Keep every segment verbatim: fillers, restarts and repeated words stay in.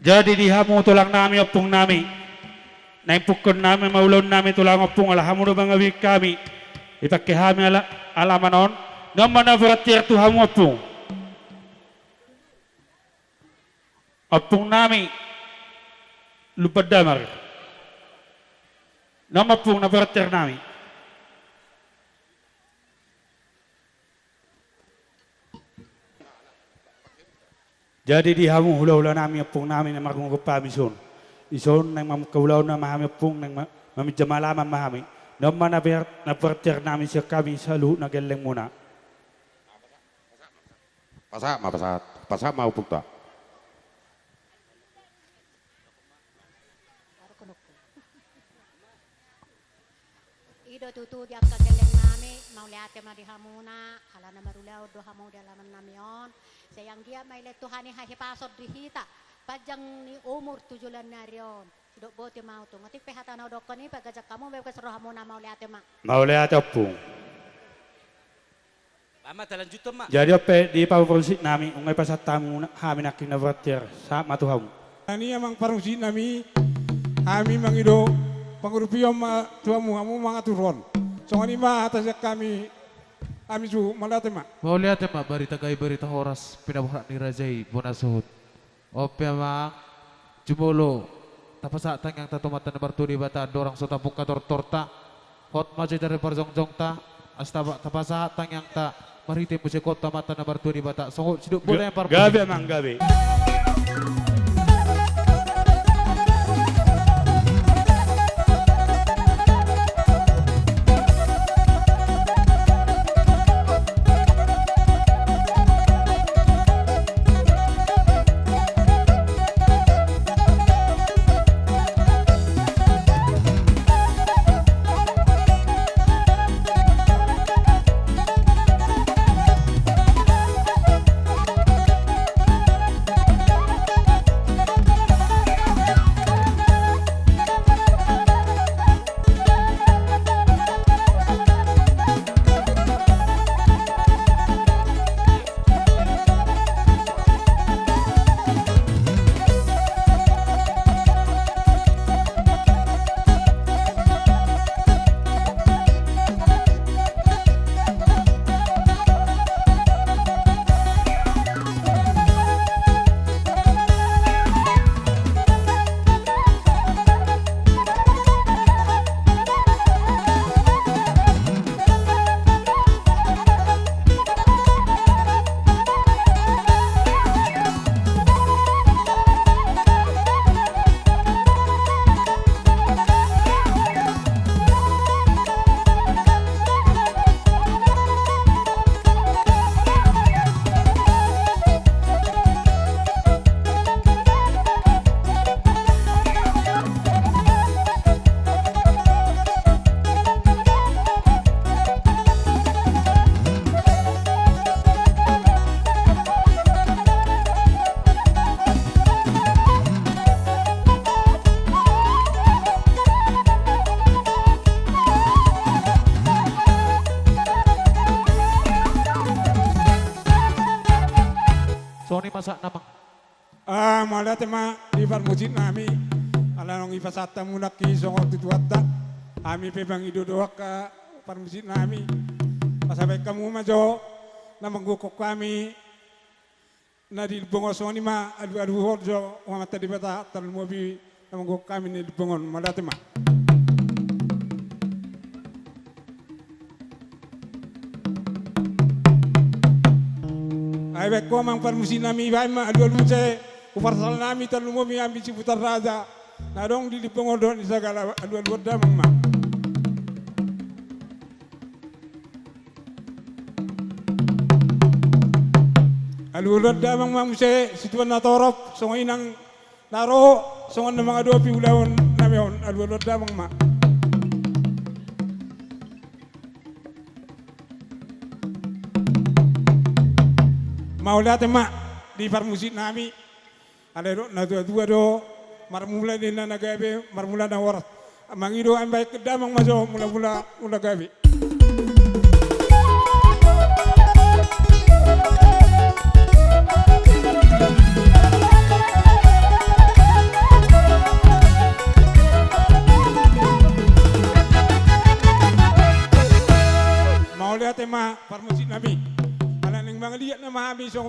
Jadi di hamu tulang nami, ompung nami, na impukkon nami ma ulaon nami tulang ompung, ala hamu do mangabing hami, dipangke hami ala, alaman on. Nunga ma na berarti tu hamu ompung. Ompung nami Lumban Damar. Nunga ma ompung na berarti nami. Jadi di hamu hulahula nami, ompung nami na margomgom hami son. Dison naeng mamungka ulaonna ma hami ompung, naeng ma-, maminjam alaman ma hami. Nunga ma na ber-, na berarti nami sian hami saluhutna gellengmuna. Pasahat ma, pasahat. Pasahat ma ompungta. I do tutu di angka gelleng nami, mauliate ma di hamuna, ala na marulaon do hamu di alaman nami on. Sai anggiat ma dilehon Tuhan i hahipason di hita, panjang ni umur tu joloan ni ari on. Sidok boti ma ompung. Otik pe hata na hudokhon i, paganup hamu, bagas rohamuna, mauliate ma. Mauliate ompung. Baen ma talanjuthon ma. Jadi on pe di parmusik nami, nunga dipasahat hamu na-, hami nangkin na berarti, sahat ma tu hamu. Nani amang parmusik nami, hami mangido pangurupion ma tu hamu, hamu mangaturhon. Songon i ma hata sian hami, hami tu, mauliate ma. Mauliate ma, barita gabe barita horas, pinaborhat ni raja i bona suhut. On pe amang, jumolo tapasahat tangiangta tu Amanta na martua Debata, andorang so tapungka tortorta, hot ma jo taringot parjongjongta, asa tapa-, tapasahat tangiangta marhite muse hot tu Amanta na martua Debata, songon sidok bona yang parpudi. Gabe amang, gabe. Songon i ma sahat na amang. Ah, mauliate ma di parmusik nami. Ala naung dipasahat hamu nangkin songon tutuanta, hami pe mangido do angka parmusik nami. Pasahat hamu ma jo na manggokhon hami na di Limbong on, songon i ma alualuhon jo Amanta Debata tarlumobi na manggokhon hami na di Limbong on. Mauliate ma. Ai baen ho amang parmusik nami, baen ma alualu muse, huparsahat hami tarlumobi hami Sibutar Raja na adong di Limbong on dohot di sagala alualuhon damang ma. Alualuhon damang ma muse, situan na torop, songon i nang na ro songon na mangadopi ulaon nami on, alualuhon damang ma. Mauliate ma di parmusik nami. Alai didok natuatua do, marmula ninna na gabe, marmula na horas. Mangido hami baen damang ma jo mulamula, mula gabe.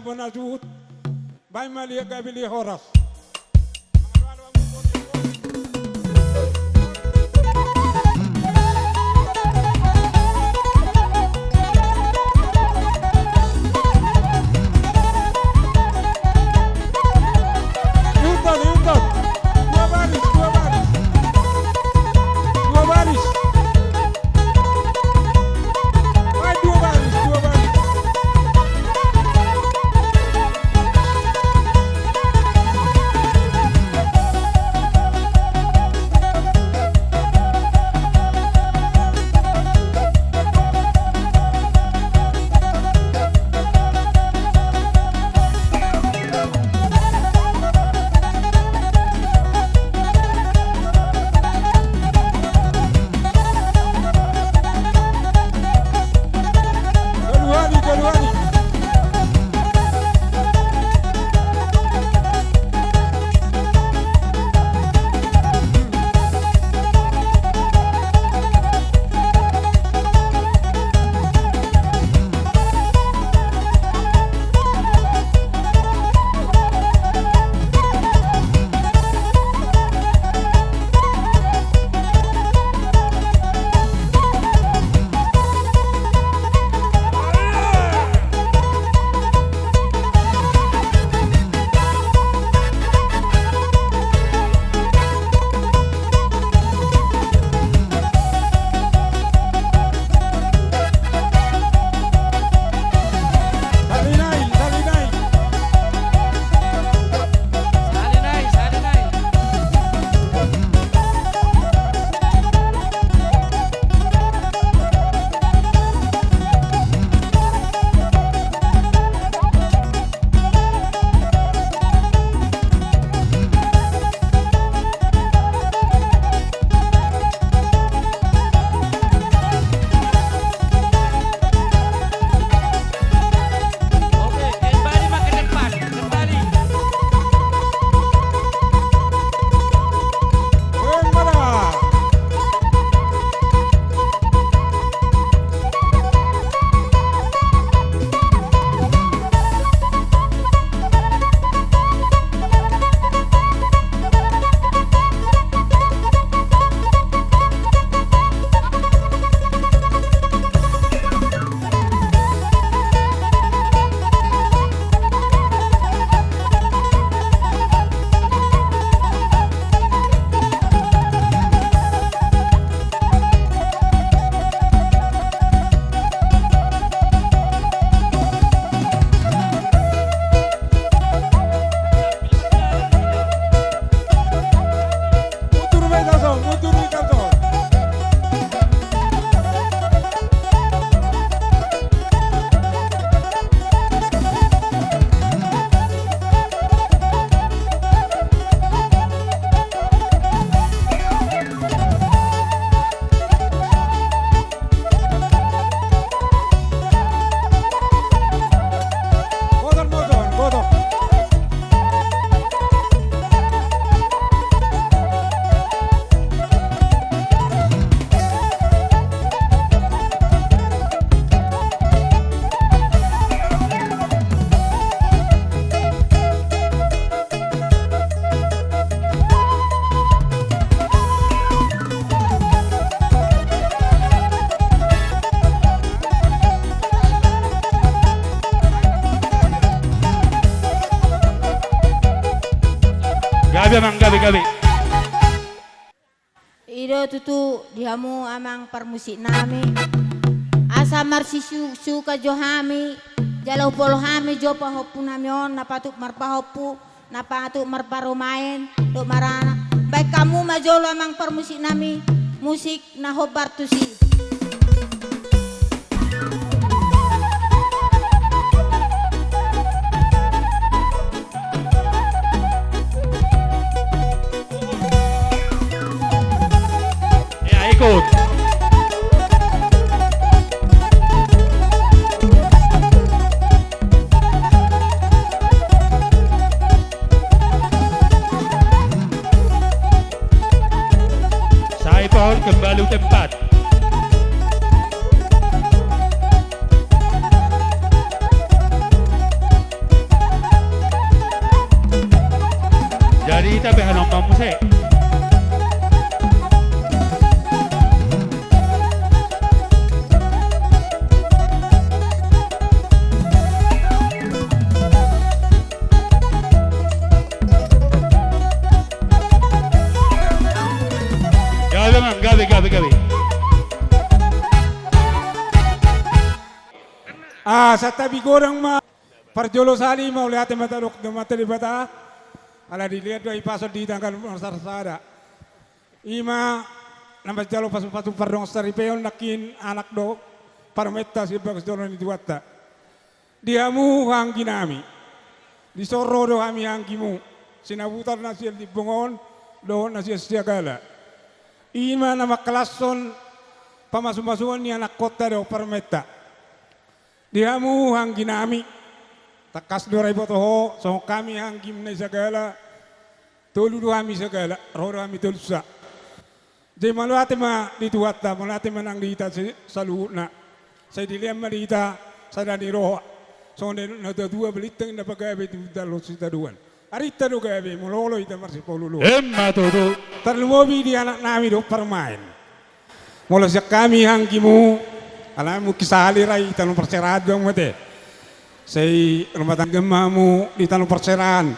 Bona suhut. Baen ma liat gabe liat horas. Ihuthon, ihuthon. Dua baris, dua baris. Dua baris. Baen dua baris, dua baris. Oke, kembali ma ke depan, kembali. Gabe, amang, gabe, gabe. I do tutu di hamu amang parmusik nami. Asa marsisuka jo hami, jala hupasahat hami jo pahompu nami on na patut marpahompu, na patut marparumaen dohot maranak. Baen hamu ma jolo amang parmusik nami, musik na hombar tusi. Ya, ikut. Sai pohon kembali tempat. Jadi hita pe hanompa muse. Gabe, Amang, gabe, gabe, gabe. Ah, santabi godang ma. Parjolo sahali mauliate ma tadok tu Amanta Debata, ala dilehon do hahipason di hita na marsada. I ma na manjalo pasupasu pardongansaripeon nangkin anak dohot parumaenta sian bagas joro ni Tuhanta. Di hamu haha anggi nami, dison ro do hami haha anggimu, Sinabutar na sian Limbong on dohot na sian Sagala. I ma na mangkalashon pamasumasuon ni anakkonta dohot parumaenta. Di hamu haha anggi nami, tangkas do ra diboto ho songon hami haha anggim na i Sagala, tolu do hami Sagala, ro do hami tolusa. Jadi mauliate ma di Tuhanta, mauliate ma nang di hita si-, saluhutna. Sai dilean ma di hita sada ni roha, songon na tuatua, balintang na pagabe tu dalo sitadoan. Arinta do gabe molo olo hita marsipaolooloan. Emma tutu. Tarlumobi di anak nami dohot parumaen. Molo sian hami haha anggimu, alai mungkin sahali ra i tano parserahan do hamu ate. Sai rumah tangga ma hamu di tano parserahan.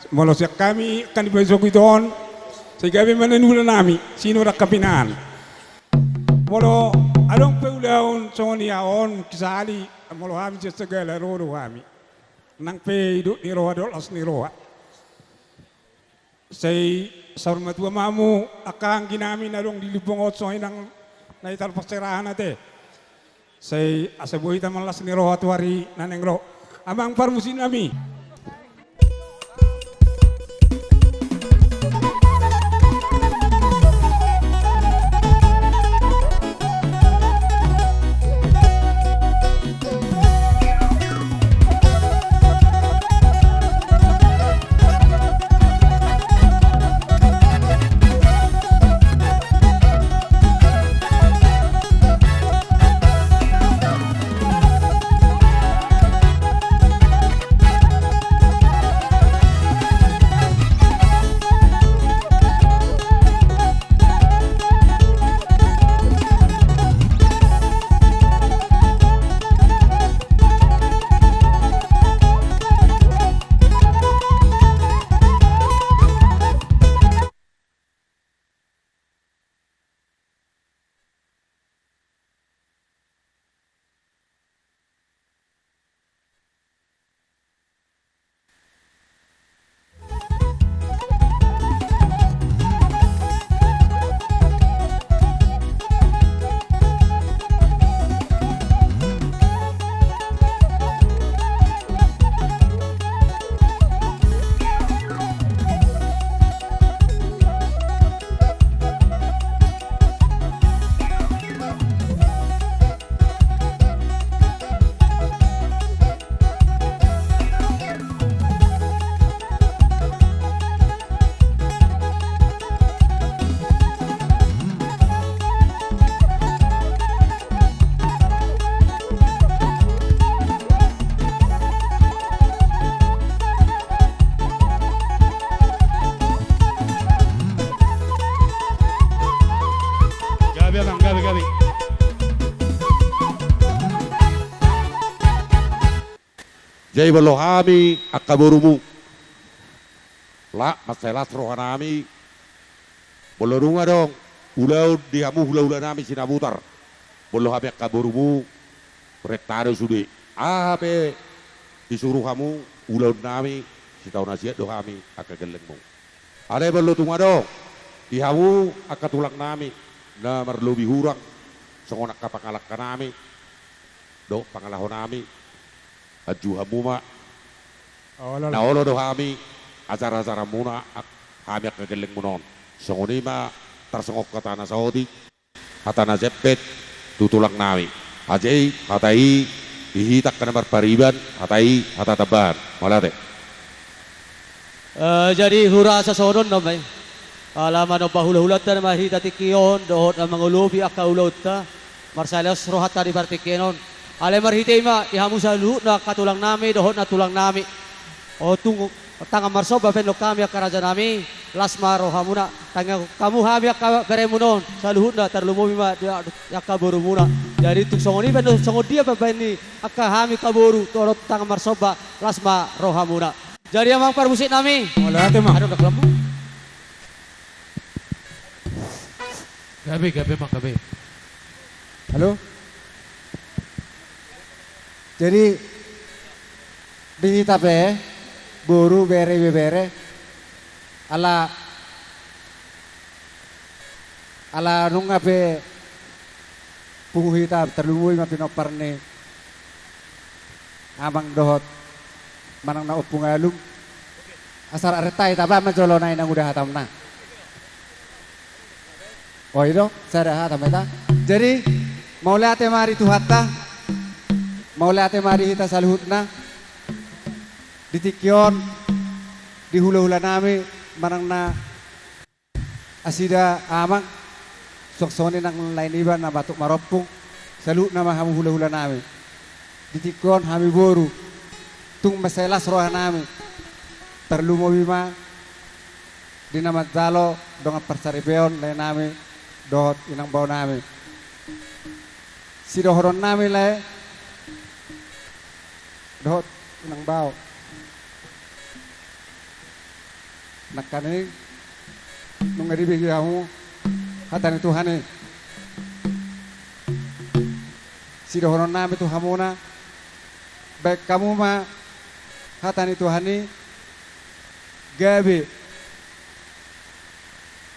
Molo sian hami angka na di bagasan sogit on, sai gabe ma na niula nami, sino dangka pinahan. Molo adong pe ulaon songon i on, mungkin sahali, molo hami sian Sagala ro do hami. Nang pe idop ni roha dohot las ni roha. Sai saur matua ma hamu angka haha anggi nami na adong di Limbong on songon i nang na i tano parserahan ate. Sai asa boi hita marlas ni roha tu ari na naeng ro. Amang parmusik nami. Gabe, Amang, gabe, gabe. Jadi molo hami angka borumu, la mansai las rohanami, molo dung adong ulaon di hamu hulahula nami Sinabutar, molo hami angka borumu, renta do sude. Aha pe disuru hamu ulaon nami, sitao na siat do hami angka gellengmu. Alai molo tung adong di hamu angka tulang nami na marlobi hurang, songon angka pangalangka nami dohot pangalaho nami, anju hamu ma. Olo, olo. Na olo do hami ajar-ajaranmuna, hami angka gellengmuna on. Songon i ma tarsongon hata na saotik, hata na jempek tu tulang nami. Jadi hata i di hita angka na marpariban, hata i hata tambahan. Mauliate. Eh, jadi hurasa songon on nama i. Ala manomba hulahulanta na marhite tingki on dohot na mangolopi angka ulaonta, mansai las rohanta di partingkian on. Alai marhite i ma di hamu saluhutna angka tulang nami dohot nantulang nami. O tung, tangan marsomba pe annon hami angka raja nami, las ma rohamuna. Tangiangkon hamu hami angka beremuna on, saluhutna tarlumobi ma di angka borumuna. Jadi tung songon i pe annon, songon dia pe baen ni angka hami angka boru, tu adong tangan marsomba, las ma rohamuna. Jadi amang parmusik nami. Mauliate ma. Adong daklammu. Gabe, gabe ma, gabe. Halo? Jadi di hita pe, boru, bere, ibebere, ala, ala nunga pe pungu hita, tarlumobi ma pinompar ni amang dohot manang na Ompu Ngalung. Asa rap renta hita, baen ma jolo na i na huida hatamuna. O, i do, sada hata ma hita. Jadi mauliate ma di Tuhanta, mauliate ma di hita saluhutna. Di tingki on, di hulahula nami, manang na nasida amang, suang songon i nang lae niba na batuk marompung, saluhutna ma hamu hulahula nami. Di tingki on hami boru, tung mansai las roha nami, tarlumobi ma di na manjalo dongan parsaripeon lae nami dohot inang bao nami. Sidohonon nami lae dohot inang bao, nangkaning nunga dibege hamu hata ni Tuhan i. Sidohonon nami tu hamuna, baen hamu ma hata ni Tuhan i, gabe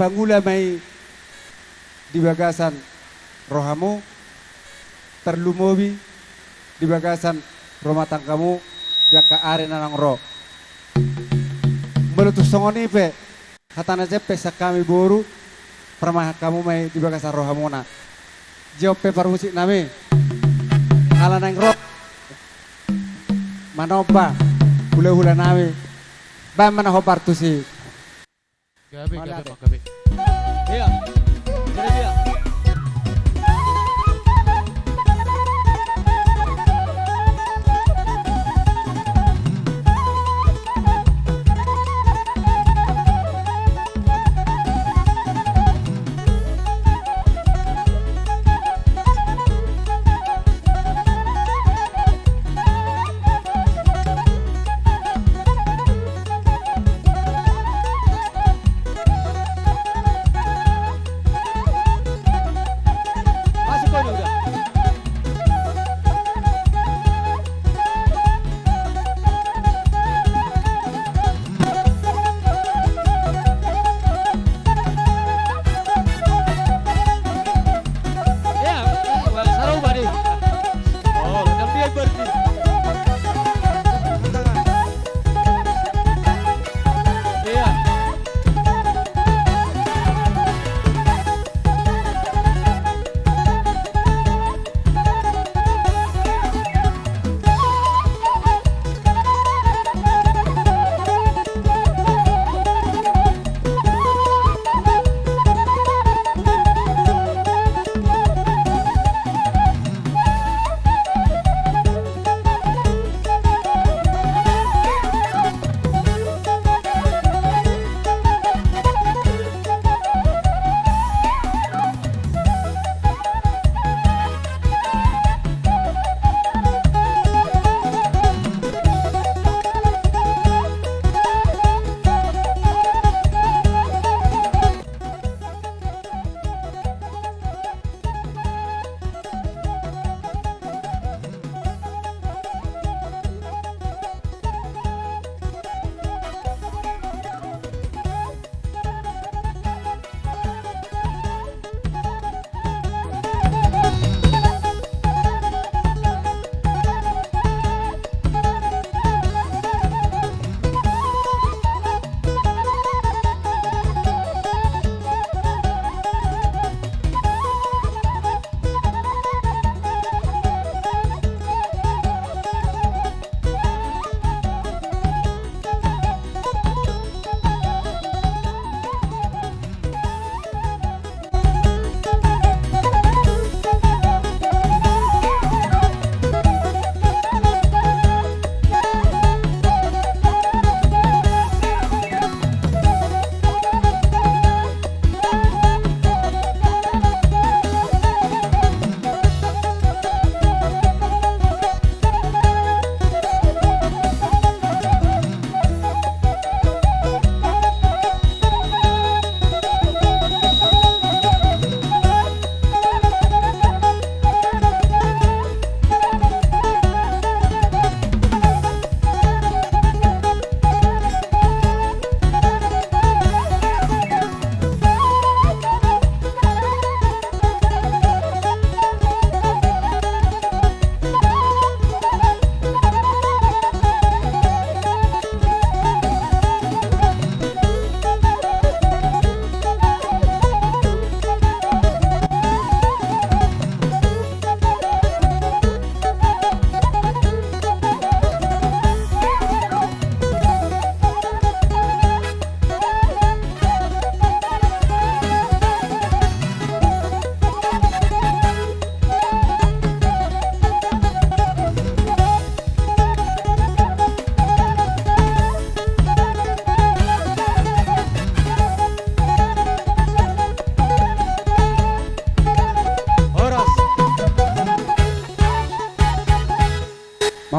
pangula ma i di bagasan rohamu, tarlumobi di bagasan rumah tanggamu di angka ari na naeng ro. Molo tung songon i pe hata na jempek sian hami boru, parumahen hamu ma i di bagasan rohamuna. Jempek parmusik nami. Ala naeng ro manomba hulahula nami. Baen ma na hombar tusi. Gabe, gabe, mauliate. Manggabe. Iya. Jadi dia.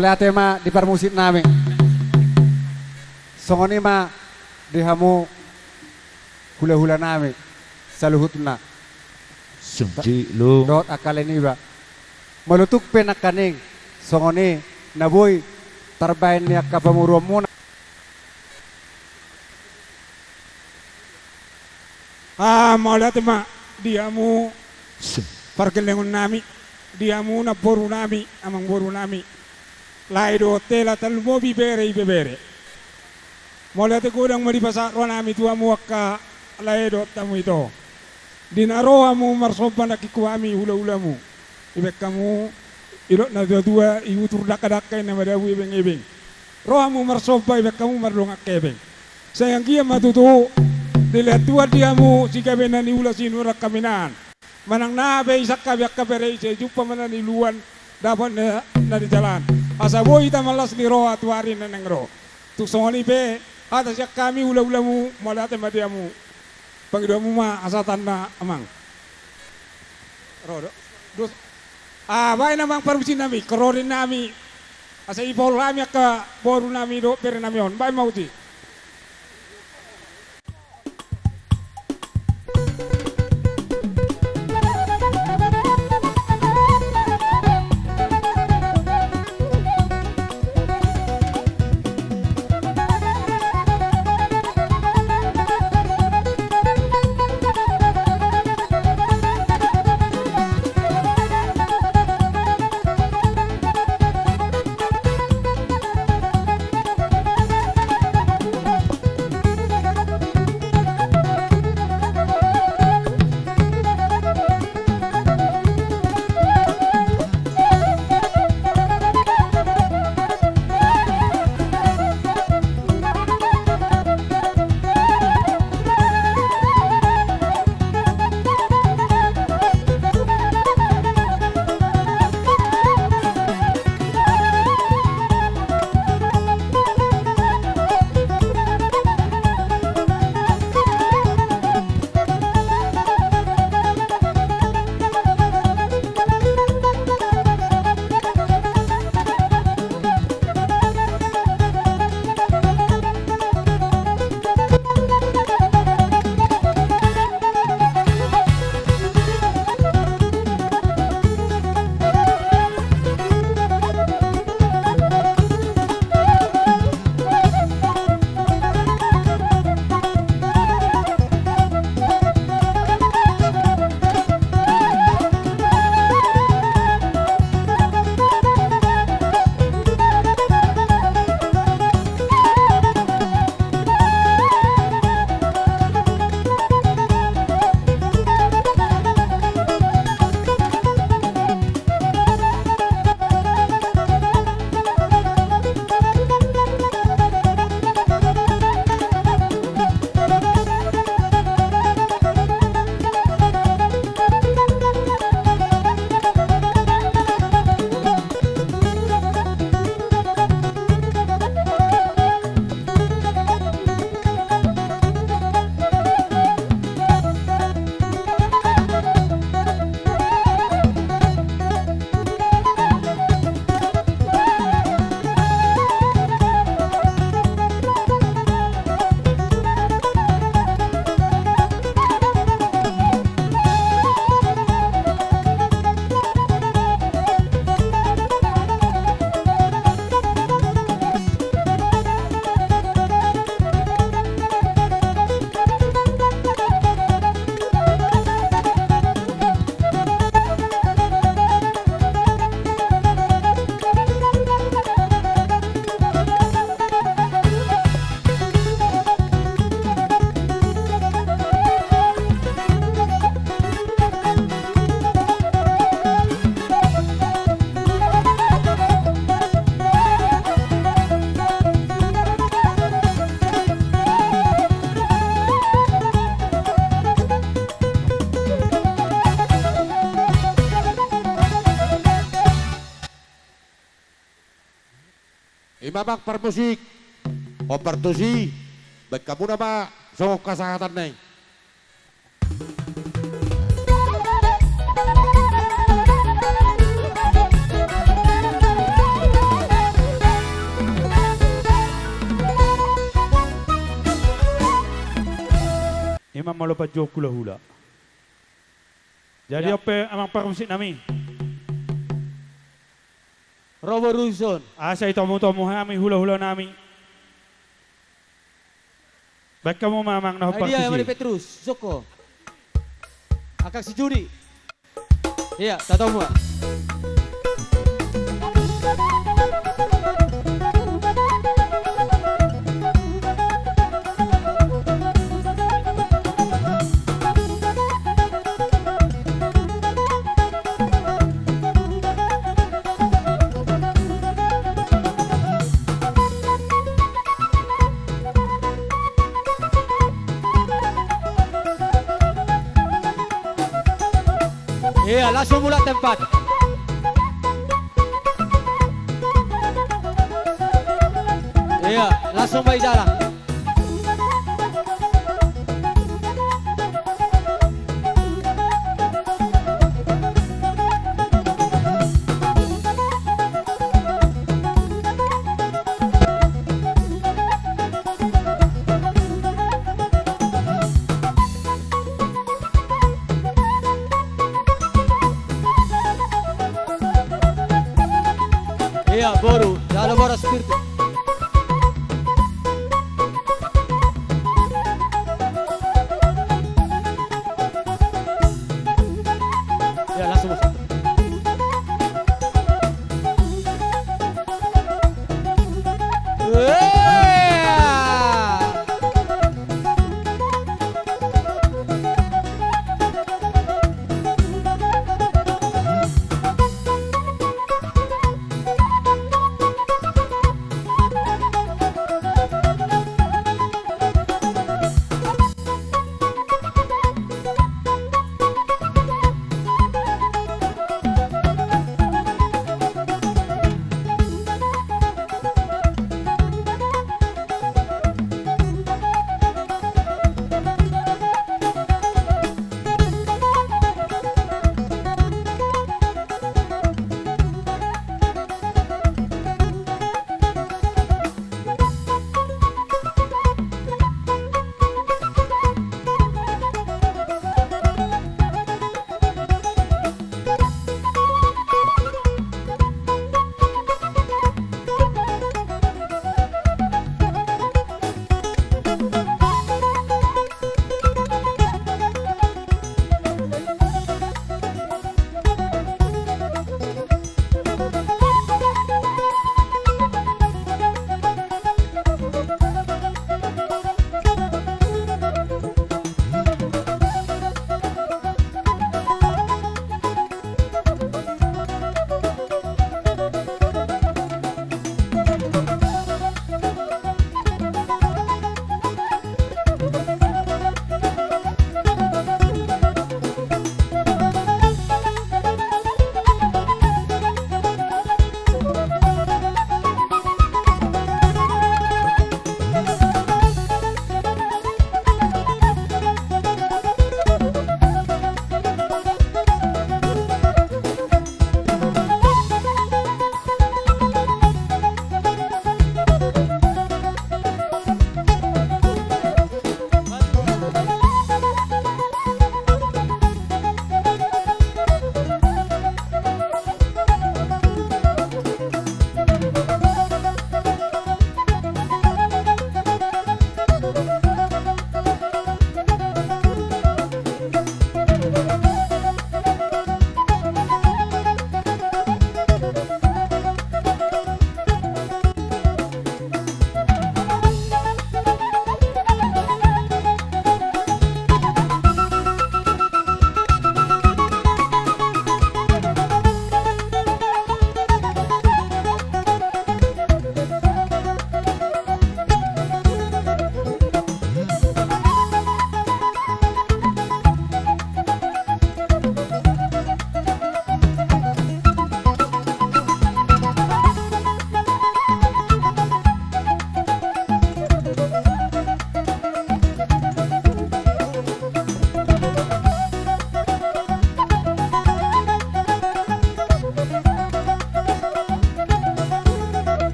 Mauliate ma di parmusik nami. Songon i ma di hamu hula-hula nami saluhutna. Songon i, Lung. Dohot angka lae niba. Molo tung pe nangkaning songon i na boi tarbaen ni angka pamoruon muna. Ah, mauliate ma di hamu pargellengon nami, di hamu namboru nami, amangboru nami, lae dohot hela, tarlumobi bere ibebere. Mauliate godang ma dipasahat roha nami tu hamu angka lae dohot hamu ito. Di na ro hamu marsomba nangkin tu hami hula-hulamu. Dibaen hamu, didok natuatua, diutur dangkadangka, ninna madabu ebeng-ebeng. Ro hamu marsomba, dibaen hamu mardongan hepeng. Sai anggiat ma tutu dilehon Tuhan di hamu sigabe na niula, sinuaran haminaan. Manang na pe ise angka, be angka bere ise, jumpang ma na niluluan, dapot na, na nijalan. Asa boi hita las ni roha tu ari na naeng ro. Tung songon i pe hata sian hami hula-hulamu, mauliate ma di hamu. Pangidoanmu ma hasahatan, amang. Ro do. Dos. Ah, baen amang parmusik nami, ingkon ro do ninna hami. Asa dipaul hami angka boru nami dohot bere nami on. Baen ma, Uti. I ma amang parmusik, hombar tusi, baen hamuna ma songon hasahatanna i. Memang molo panjouon hulahula. Jadi, ya, on pe amang parmusik nami. Ro boru son. Asa itomutomu hami hulahula nami. Baen hamu ma amang na hombar tusi. Petrus, Joko. Angka si Judi. Iya, tatomu ma. Iya, langsung mulak tempat. Iya, langsung baen jala. Iya, boru, jalo boras spiritu. Iya, langsung masuk.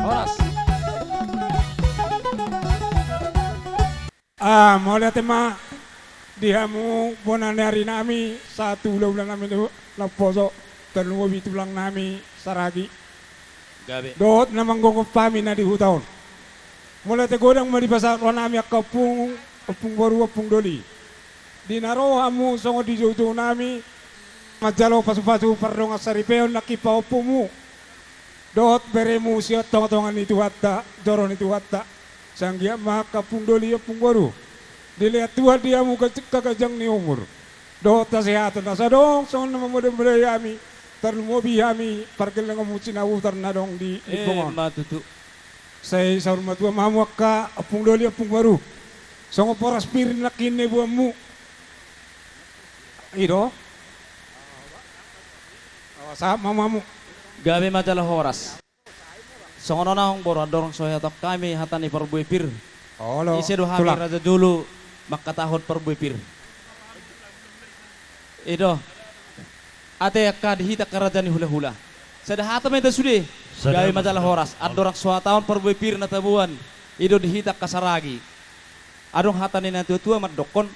Horas. Ah, mauliate ma di hamu bona ni ari nami, sahat tu hula-hula nami na umposo, tarlumobi tulang nami Saragi. Gabe. Dohot na manggomgom hami na di huta on. Mauliate godang ma dipasahat roha nami angka ompung, ompung boru, ompung doli. Di na ro hamu songon di joujou nami, manjalo pasu-pasu pardongan saripeon nangkin pahompumu dohot beremu sian tonga-tonga ni Tuhanta, joro ni Tuhanta. Sai anggiat ma angka ompung doli, ompung boru, dilehon Tuhan di hamu gaj-, haganjang ni umur dohot hasehatan. Asa adong songon na mamodai-modai hami, tarlumobi hami pargellengonmu Sinabutar na adong di Limbong on. Emma tutu. Sai saur matua ma hamu angka ompung doli, ompung boru. Songon boras pir nangkin na iboanmu. I do. Sahat ma hamu. Gabe ma jala horas. Songon on, amang boru, andorang so huhatahon hami hata ni parbue pir. Olo, ise do hami tulang. Raja jolo mangkatahon parbue pir. I do. Ate angka di hita angka raja ni hula-hula. Sada hata ma hita sude. Sada ma. Gabe ma jala horas. Andorang so huhatahon parbue pir na taboan. I do di hita angka Saragi. Adong hata ni natua-tua mandokkon,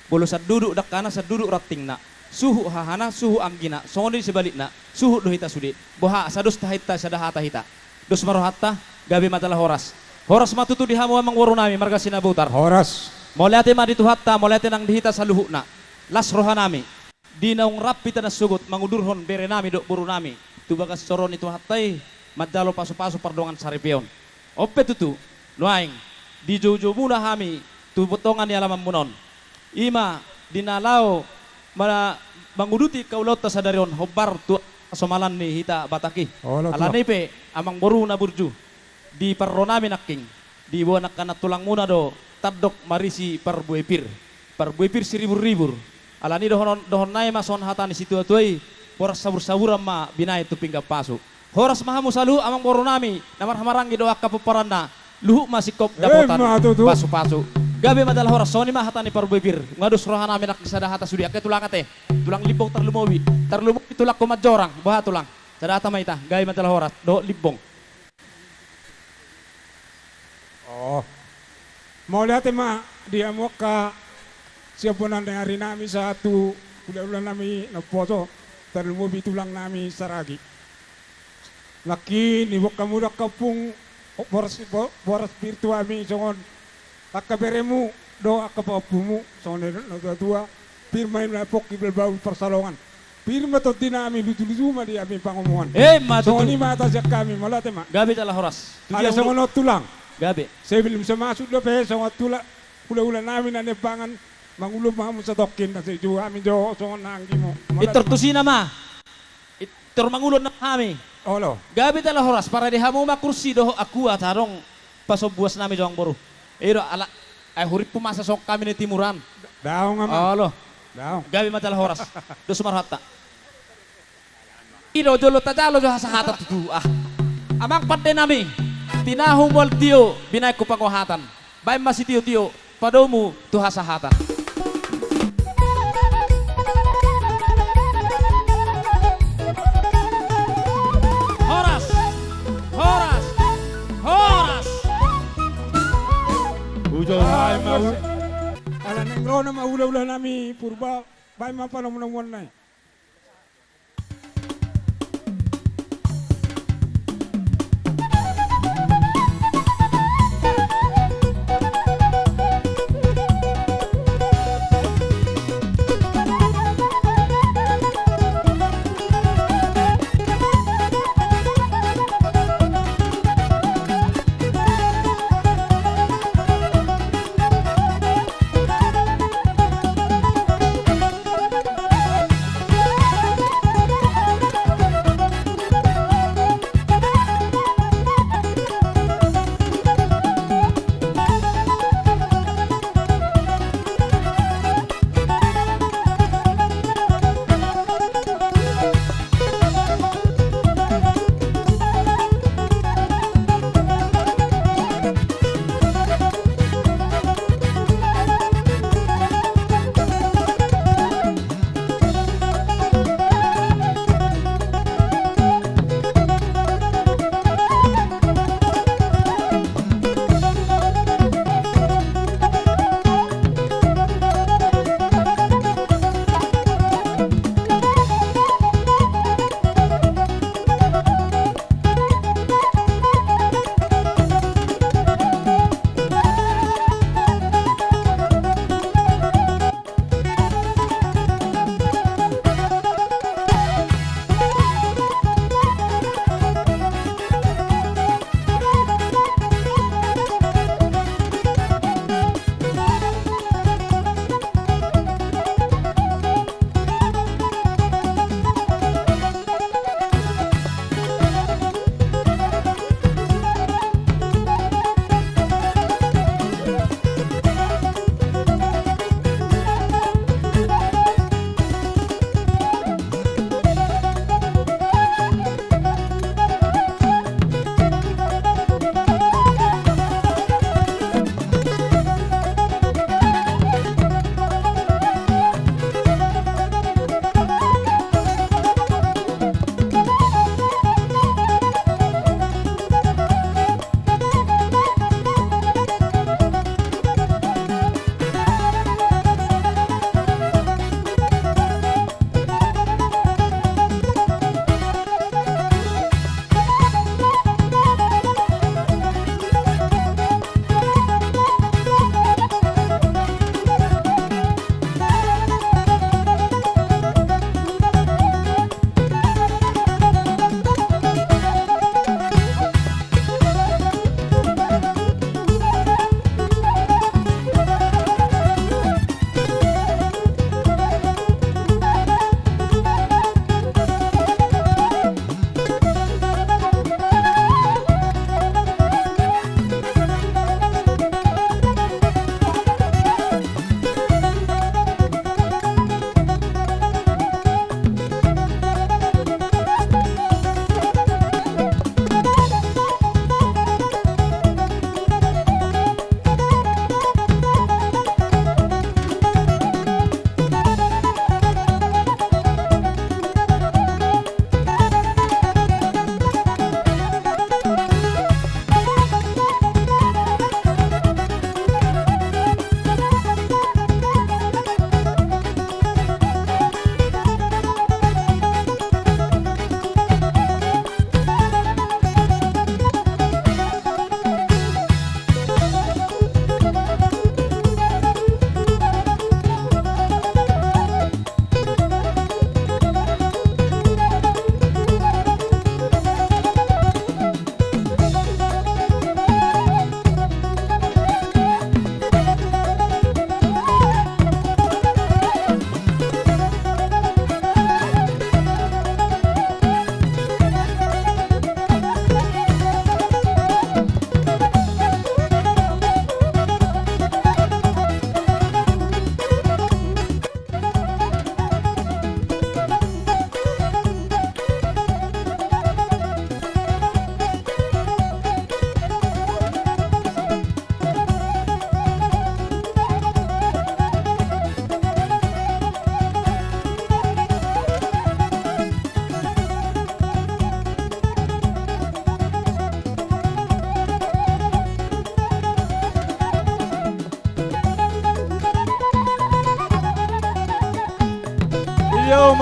molo sanduduk dangkana, sanduduk rantingna, suhut hahana, suhut anggina, songon i sebalikna, suhut do hita sude. Boha, asa dos tahinta sada hata hita. Dos ma rohanta, gabe ma jala horas. Horas ma tutu di hamu amang boru nami marga Sinabutar. Horas. Mauliate ma di Tuhanta, mauliate nang di hita saluhutna. Las roha nami. Di naung rap hita na sogot mangudurhon bere nami dohot boru nami tu bagas joro ni Tuhanta i, manjalo pasu-pasu pardongan saripeon. On pe tutu, nuaeng, di joujoumuna hami tu tonga ni alamanmuna on. I ma di na laho ma-, manguduti angka ulaonta sadari on hombar tu hasomalan ni hita Batak i. Olo, tulang. Alani i pe, amang boru na burju, di parro nami nangkin, diboan angka nantulangmuna do tandok marisi parbue pir. Parbue pir siribur-ribur. Alani i dohonon, dohononnami ma songon hata ni situatua i, boras sabur-saburan ma binahen tu pinggan pasu. Horas ma hamu saluhut amang boru nami na marhahamaranggi dohot angka pomparanna, luhut ma singkop dapotan. Emma tutu. Pasu-pasu. Gabe ma jala horas, songon i ma hata ni parbue pir. Nunga dos roha nami nangkin sada hata sude, angka tulang ate. Tulang Limbong tarlumobi. Tarlumobi tulangku Manjorang. Boha tulang? Sada hata ma hita, gabe ma jala horas. Dohot Limbong. Oh. Mauliate ma di hamu angka sian bona ni ari nami sahat tu hula-hula nami na umposo, tarlumobi tulang nami Saragi. Nangkin diboan hamu do angka ompung boras, bo-, boras pir tu hami songon angka beremu dohot angka pahompumu, songon na nidok ni natua-tua, pir ma inna pongki, balbal parsalongan. Pir ma tondi nami, luju-luju ma di hami pangomoan. Emma tutu. Songon i ma hata sian hami, mauliate ma. Gabe jala horas. Tudia. Ada songon on tulang. Gabe. Sebelum sai masuk dope songon tula-, hula-hula nami na niambangan, mangulon ma hamu satongkin, asa ijou hami jo songon na anggimu. Mauliate ma. Pintor tusina ma. Pintor mangulon nama hami. Olo. Gabe jala horas, parade hamu ma kursi dohot akua, asa adong pasombuas nami jo amang boru. I do ala, ai hurimpu masa songon hami na timuran. Daong, amang. Olo. Daong. Gabe ma jala horas. Dos ma rohanta. I do jolo tajalo jo hasahatan tutu, ah. Amang pande nami, tinahu mual tio, binahen tu pangohatan. Baen ma sitio-tio, padomu tu hasahatan. Horas, horas, horas. Ujau. Baen ma, ala naeng ro nama hula-hula nami Purba, baen ma panomu-nomuan nai.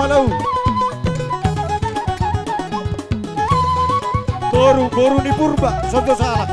Halo. Boru, boru ni Purba, Sojo Salak.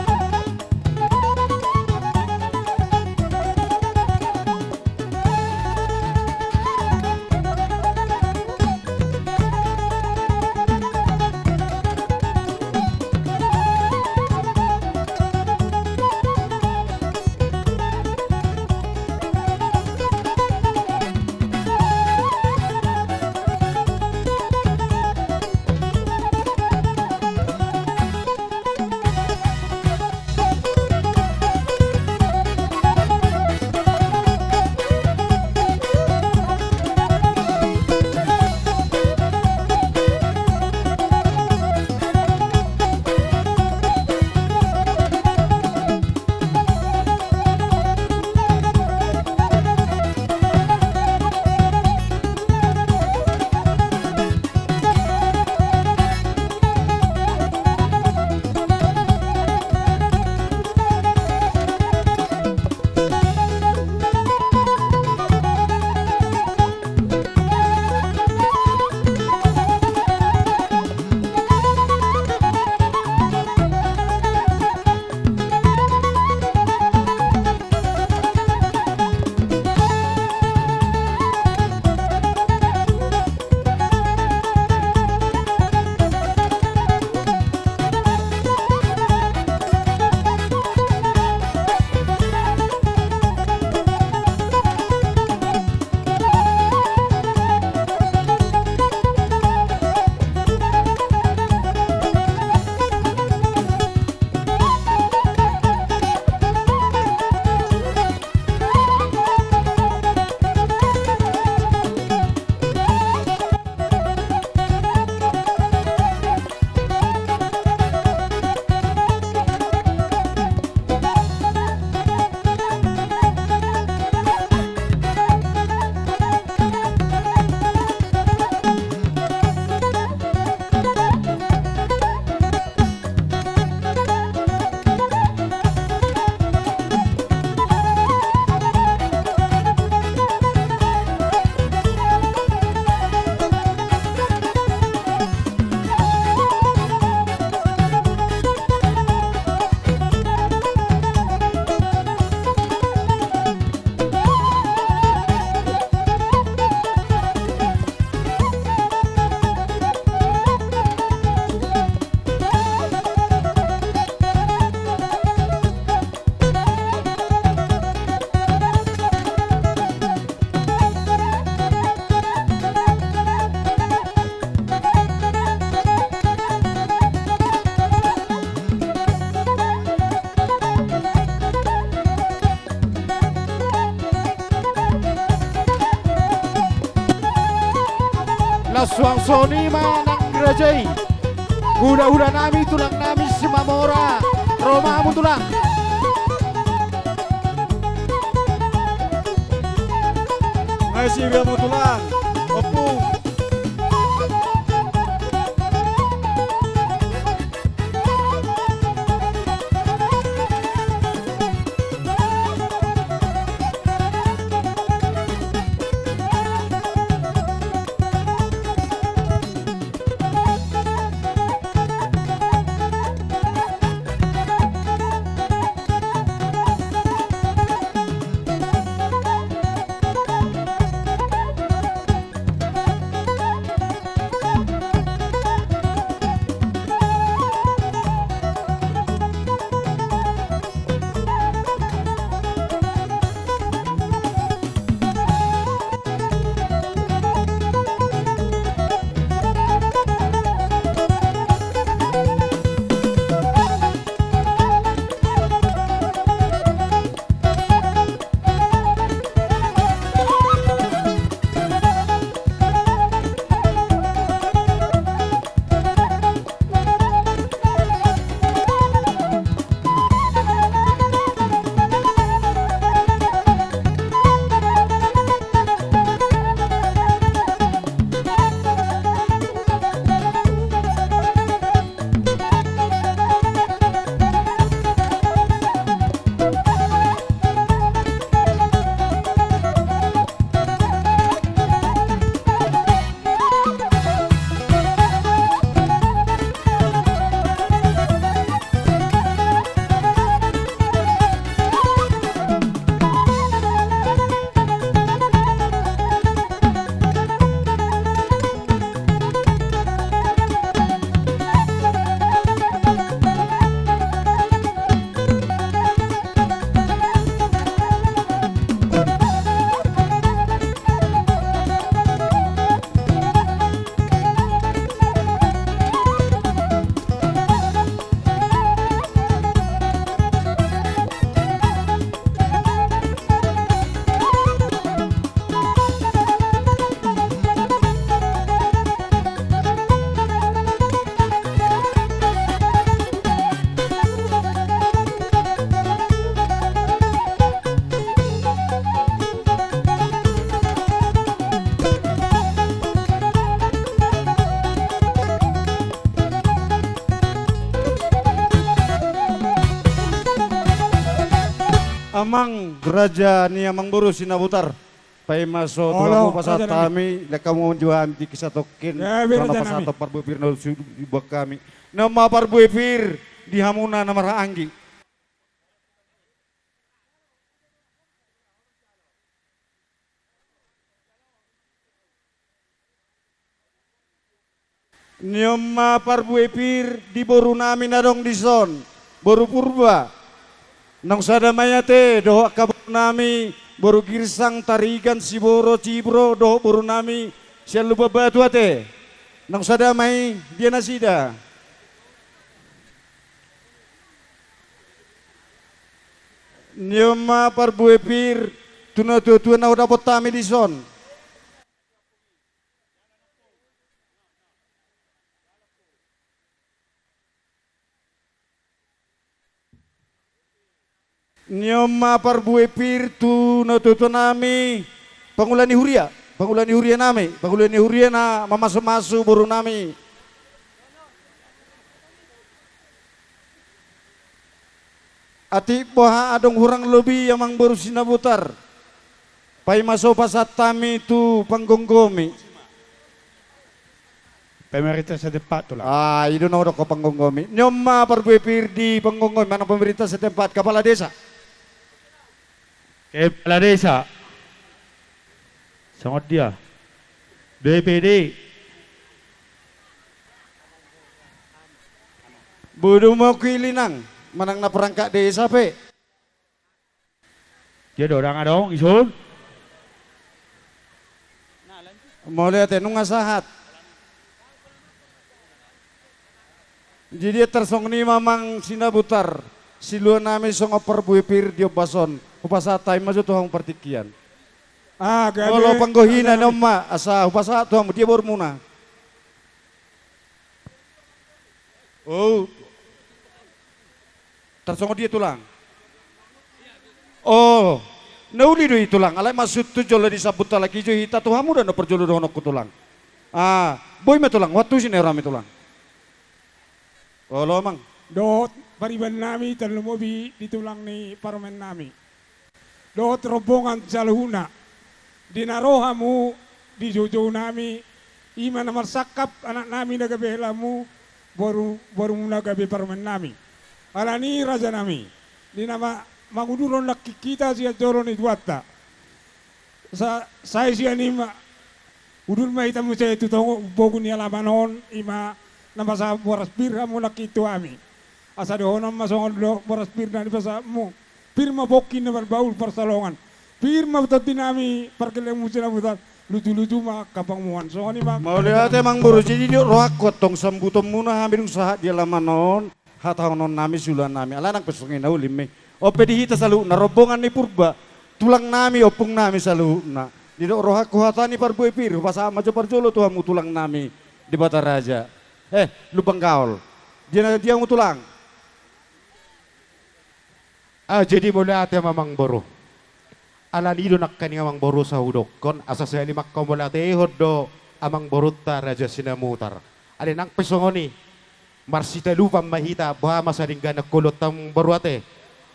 Laos suang songon i ma nang raja i. Hulahula nami, tulang nami Simamora, ro ma hamu tulang. Ngai sibia ma tulang. Ompung. Amang raja ni amangboru Sinabutar. Paima so tu hamu pasahat hami, lek hamu manjou hami tingki satongkin, songon na pasahathon parbue pir na so diboan hami. Ni on ma parbue pir di hamuna na marhahaanggi. Ni on ma parbue pir di boru nami na adong dison, boru Purba. Naung sada ma i ate, dohot angka boru nami, boru Girsang, Tarigan, Siboro, Cibro, dohot boru nami sian Lumban Batu ate. Naung sada ma i, dia nasida? Ni on ma parbue pir tu natua-tua na hudapot hami dison. Ni on ma parbue pir tu natua-tua nami, pangula ni huria, pangula ni huria nami, pangula ni huria na mamasu-masu boru nami. Atik boha adong hurang lobi amangboru Sinabutar, paima so pasahat hami tu panggomgomi. Pemerintah setempat, Tulang. Ah, i do na hudok ho, panggomgomi. Ni on ma parbue pir di panggomgomi manang pemerintah setempat, kapala desa. Kepala desa. Songon dia? B P D. Bodo ma hukilinang, manang na perangkat desa pe. Dia do, ndang adong dison. Mauliate, nunga sahat. Jadi tarsongon i ma amang Sinabutar, silua nami songon parbue pir di ombas on, hupasahat hami ma jo tu hamu partingkian. Ah, gabe. Molo panggohina, ni on ma, asa hupasahat tu hamu, dia borumuna? Oh. Tarsongon dia, Tulang? Oh, na uli do i, Tulang. Alai maksudhu jolo disambut halak i jo hita, tu hamu do na parjolo dohononku, Tulang. Ah, boi ma, Tulang, huantusi na i rohami, Tulang. Olo, Amang. Dohot pariban nami tarlumobi di tulang ni parumaen nami. Dohot rombongan saluhutna. Di na ro hamu di joujou nami, i ma na marsangkap anak nami na gabe helamu, boru, borumuna gabe parumaen nami. Alani i, raja nami, di na ma-, mangudurhon nangkin hita sian joro ni Tuhanta. Sa-, sai sian i ma, udur ma hita muse tu tonga bogu ni alaman on, i ma na pasahat boras pir hamu nangkin tu hami. Asa dohonon ma songon do boras pir na nipasahatmu. Pir ma pongki na marbahul pansalongan. Pir ma tondi nami pargellengmu Sinabutar. Luju-luju ma angka pangomoan. Songon i ma. Mauliate, Amangboru, jadi didok rohangku antong sambutonmuna hami dung sahat di alaman on. Hatahonon nami siula nami, alai nang pe songon i na uli ma i. On pe di hita saluhutna rombongan ni Purba, tulang nami, ompung nami saluhutna. Didok rohangku hata ni parbue pir, hupasahat ma jo parjolo tu hamu tulang nami, Debata Raja. Eh, Lumban Gaol. Dia na, dia hamu, Tulang? Ah, jadi mauliate ma, Amangboru. Alani i do nangkaning, Amangboru, asa hudokkon, asa sahali manghamauliateihon do amangborunta Raja Sinamutar. Alai nang pe songon i, marsitalupan ma hita, boha ma sadenggan na huoloi, Amangboru, ate.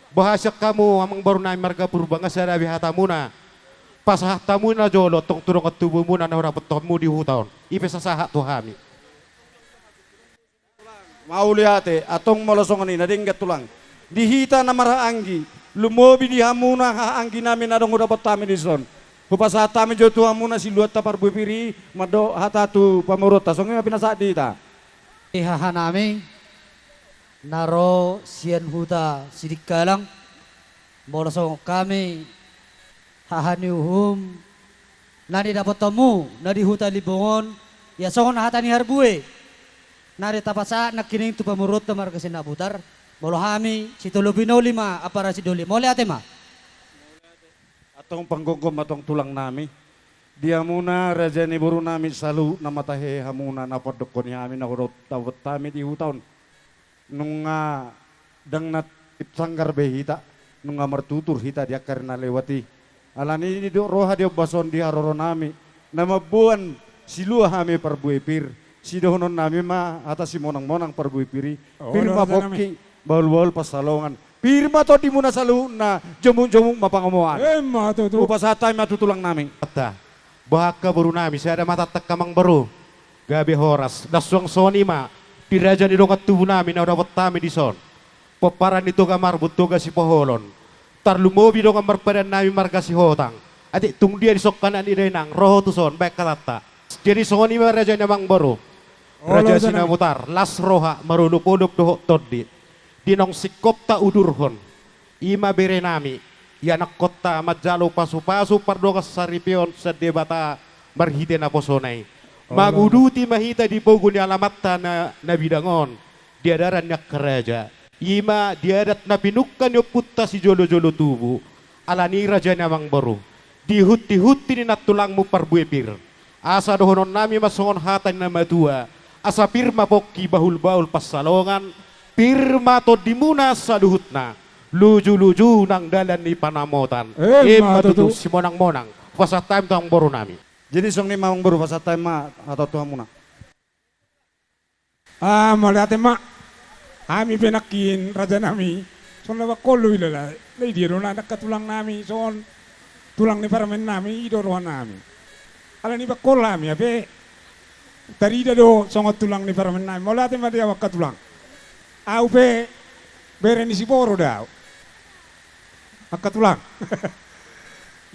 Boha sian hamu, Amangboru nami marga Purba, nga sada be hatamuna? Pasahat hamu na jolo antong tu dongan tubumuna na hudapothonmu di huta on. I pe sasahat tu hami. Mauliate, antong molo songon i na denggan, Tulang. Di hita na marhahaanggi, lumobi di hamuna hahaanggi nami na adong hudapot hami dison. Hupasahat hami jo tu hamuna siluanta parbue pir i, mandok hata tu pamoruonta, songon i ma pinasahat di hita. Di haha nami, na ro sian huta Sidikalang, molo songon hami, haha ni uhum, na nidapothonmu, na di huta Limbong on, ia songon hata ni harbue, na di tapasahat nangkining tu pamoruonta marga Sinabutar, molo hami, sitolopi na uli ma, ampara sidoli, mauliate ma. Antong panggomgom, antong tulang nami. Di hamuna, raja ni boru nami, saluhutna ma tahe hamuna, na pandok ni hami, na hudapot hami di huta on. Nunga ndang na tip sanggar be hita, nunga martutur hita di angka ari na lewat i. Alani i didok roha di ombas on di haroro nami, na mamboan silua hami parbue pir, sidohonon nami ma hata simonang-monang parbue pir i, pir ma pongki, bahul-bahul pansalongan. Pir ma tondimuna saluhutna, jomuk-jomuk ma pangomoan. Emma tutu. Hupasahat hami ma tu tulang nami. Ata, boha angka boru nami, sada ma tangkas amang boru. Gabe horas, na suang songon i ma, di raja ni dongan tubu nami na hudapot hami dison. Pomparan ni Toga Marbun, Toga Sipoholon. Tarlumobi dongan marpadan nami marga Sihotang. Atik tung dia dison anak ni dainang, ro ho tuson, baen hatanta. Jadi songon i ma raja ni amang boru. Raja Sinamutar, las roha, marolop-olop dohot tondi. Di naung singkop taudurhon. I ma bere nami, ianakhonta manjalo pasu-pasu pardongan saripeon sian Debata marhite naposona i. Manguduti ma hita di pogu ni alamanta na, na bidang on, di adaran ni angka raja. I ma di adat na pinungka ni ompunta sijolo-jolo tubu, alani i raja ni amang boru. Dihunti-hunti ni nantulangmu parbue pir. Asa dohonon nami ma songon hata ni na matua, asa pir ma pongki bahul-bahul pansalongan, pir ma tondimuna saluhutna, luju-luju nang dalan ni panamotan. Emma tutu. Simonang-monang, hupasahat hami tu amang boru nami. Jadi songon i ma amang boru, hupasahat hami ma hata on tu hamuna. Ah, mauliate ma. Hami pe nangkin raja nami, songon na bangkol do ilala. Lai dia do na angka tulang nami, songon tulang ni parumaen nami, i do roha nami. Alani bangkol hami, hape tarida do songon tulang ni parumaen nami. Mauliate ma di ahu angka tulang. Ahu pe bere ni Siboro do ahu. Angka tulang.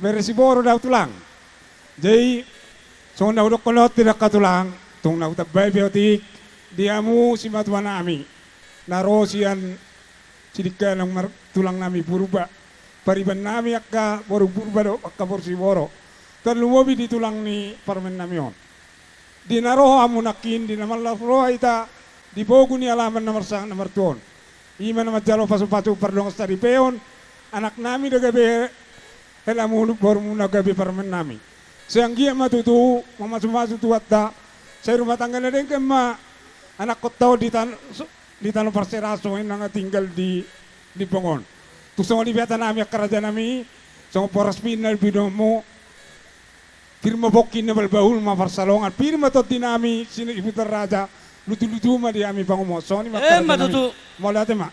Bere Siboro do ahu tulang. Jadi, songon na hudokkon on ti do angka tulang, tung na hutambai pe otik, di hamu simatua nami. Na ro sian Sidikalang mar-, tulang nami Purba. Pariban nami angka boru Purba do, angka boru Siboro. Tarlumobi di tulang ni parumaen nami on. Di na ro hamu nangkin, di na marlas roha hita, di pogu ni alaman na marsangap na martua on. I ma na manjalo pasu-pasu pardongan saripeon, anak nami do gabe hela muna, boru muna gabe parumaen nami. Sai anggiat ma tutu, mamasu-masu Tuhanta, sai rumah tangga na denggan ma, anakhonta on di tan-, so-, di tano parserahan songon i nang tinggal di, di limpong on. Tung songon i pe hata nami angka raja nami, songon boras pir na di bidangmu, pir ma pongki na bahul-bahul ma pansalongan, pir ma tondi nami, Sinuhut Raja, luju-luju ma di hami pangomoan. Songon i ma. Emma tutu. Mauliate ma.